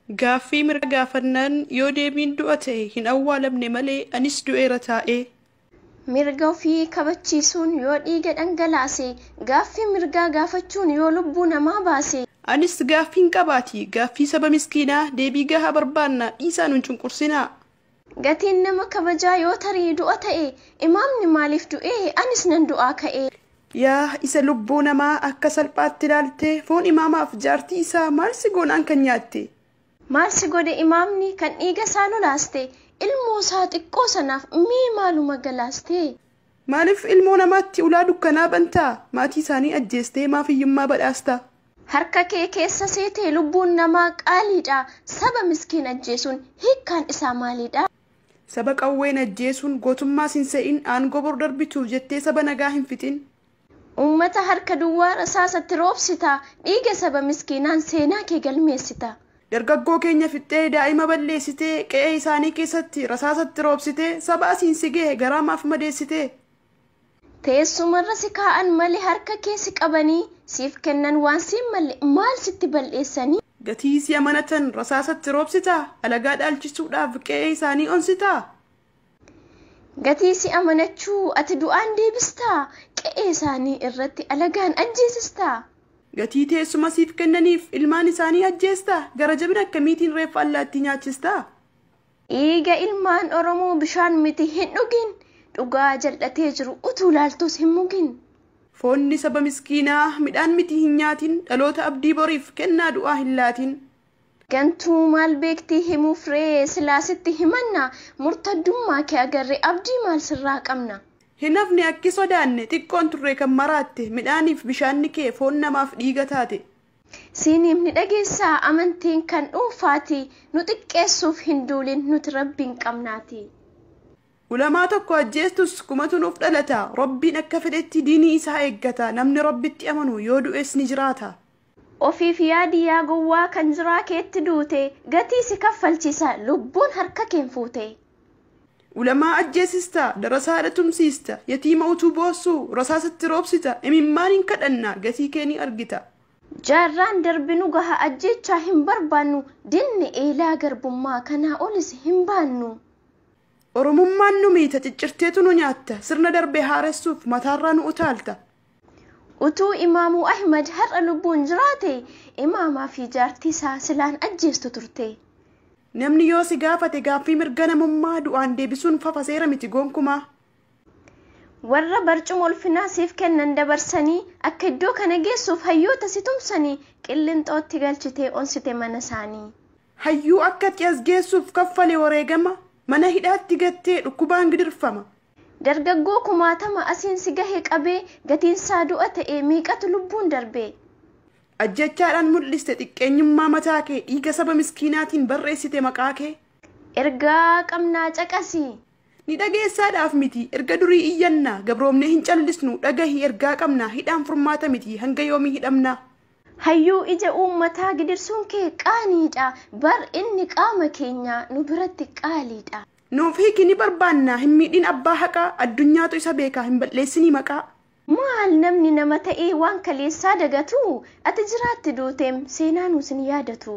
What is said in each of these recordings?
Gaaffii mirga gaafannaan yoo deebiin du'a ta'e hin awwaalamne malee anis du'eera taa'ee. Mirga ofii kabachiisuun yoo dhiiga dhangalaase, gaaffii mirgaa gaafachuun yoo lubbuu namaa baase. Anis gaaffiin qabaati, gaaffii saba miskiinaa, deebii gahaa barbaanna, dhiisaa nun cunqursinaa. Gatiin nama kabajaa yoo tarii du'a ta'e, imaamni maaliif du'ee anis nan du'aa ka'e. Yaa isa lubbuu namaa akka salphaatti ilaalte, foon imaamaaf jaartii isaa maal si goonaan kan nyaatte? Maal si godhe imaamni kan dhiiga isaa lolaaste, ilmoo isaa xiqqoo sanaaf mee maaluma galaaste? Maaliif ilmoo namaatti ulaa dukkanaa bantaa? Maatii isaanii ajjeestee maaf hiyyummaa badhaastaa? Harka kee keessa seetee lubbuun namaa qaaliidha. Saba miskiin ajjeesuun hiikkaan isaa maalidha? Saba qawween ajjeesuun gootummaa sin se'in, aangoo bor darbituuf jettee saba nagaa hin fixin. Uummata harka duwwaa rasaasatti roobsita, dhiiga saba miskiinaan seenaa kee galmeessita. Dargaggoo keenya fixxee daa'ima balleessitee, qe'ee isaanii keessatti rasaasatti roobsitee, saba asiin si gahe garaa maaf madeessitee? Teessumarra si kaa'an malee harka kee si qabanii, siif kennan waan siin malle maal sitti balleessanii? Gatii si amanatan rasaasatti roobsitaa? Alagaa dhaalchisuudhaaf qe'ee isaanii onsitaa? Gatii si amanachuu ati du'aan deebistaa? Qe'ee isaanii irratti alagaan ajjeesistaa? Gatii teessuma siif kennaniif ilmaan isaanii ajjeestaa? Gara jabina akkamiitiin reeffa allaattii nyaachistaa? Dhiiga ilmaan Oromoo bishaan miti hin dhugin, dhugaa jal'atee jiru utuu laaltus hin mugin. Foonni saba miskiinaa midhaan miti hin nyaatin, dhaloota abdii boriif kennaa du'aa hin laatin. Gantuu maal beektii himuuf ree silaasitti himanna, murtaddummaa kee agarree abdii maal sirraa qabna? Hin hafne akki sodaanne xiqqoon turre kan maraatte, midhaaniif bishaanni kee foon namaaf dhiiga taate. Siiniif ni dhageessaa amantiin kan dhuunfaati, nu xiqqeessuuf hin duulin nuti rabbiin qabnaati. Ulamaa tokko ajjeestus kumatu nuuf dhalata, Rabbiin akka fedhetti diinii isaa eeggata, namni Rabbitti amanu yoo du'es ni jiraata. Ofiif yaadi yaa gowwaa kan jiraa keetti duute, gatii si kaffalchiisa lubbuun harka keen fuute. Ulamaa ajjeesista, darasaa tumsiista, yatiima utuu boossuu rasaasatti roobsita, imimmaan hin kadhanna gatii kee ni argita. Jaarraan darbinu gaha ajjeechaa hin barbaannu, dinni eelaa garbummaa kanaa olis hin baannu. Oromummaan nu miita ciccirteetu nu nyaatta, sirna darbe haaressuuf mataarraa nu utaalta. Utuu Imaamuu Ahmad har'a lubbuun jiraate, imaamaa fi jaartii isaa silaan ajjeestu turte. Namni yoo si gaafate gaaffii mirga namummaa du'aan deebisuun fafa seera miti gonkumaa. Warra barcuma ulfinaa siif kennan dabarsanii, akka iddoo kana geessuuf hayyoota si tumsanii, qillinxootti galchitee onsite mana isaanii. Hayyuu akka ati as geessuuf kaffale wareegama, mana hidhaatti gattee dhukkubaan gidirfama. Dargaggoo kumaatama asiin si gahe qabee, gatiinsaa du'a ta'e meeqatu lubbuun darbe? Ajjechaadhaan mul'iste xiqqeenyummaa mataa kee, dhiiga saba miskiinaatiin barreessite maqaa kee. Ergaa qabnaa caqasi. Ni dhageessaadhaaf miti erga durii iyyannaa, gabroomnee hin callisnu, dhagahi ergaa qabnaa, hidhaan furmaata miti hanga yoomii hidhamnaa. Hayyuu ija uummataa gidirsuun kee qaaniidha, bar inni qaama keenya nu biratti qaaliidha. Nuuf hiiki ni barbaanna, hin miidhin abbaa haqaa, addunyaatu isa beekaa hin balleessinii maqaa. Maal namni nama ta'ee waan kaleessaa dagatu, ati jiraatti duuteem seenaa nuus hin yaadatu.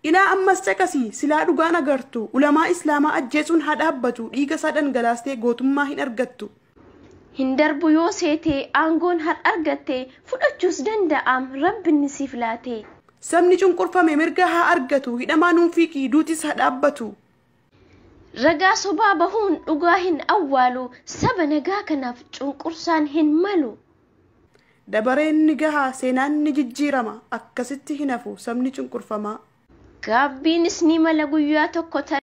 Ilaa ammas caqasii silaa dhugaan agartu, ulamaa islaamaa ajjeesuun haa dhaabbatu, dhiiga isaa dhangalaastee gootummaa hin argattu. Hin darbu yoo seete aangoon har argatte, fudhachuus danda'am rabbinni siif laate. Sabni cunqurfame mirga haa argatu, hidhamaa nuuf hiiki duutis haa dhaabbatu. Ragaa sobaa bahuun dhugaa hin awwaalu, saba nagaa kanaaf cunqursaan hin malu. Dabareen ni gahaa seenaan ni jijjiirama, akkasitti hin hafu sabni cunqurfamaa. Gaabbiinis ni mala guyyaa tokko.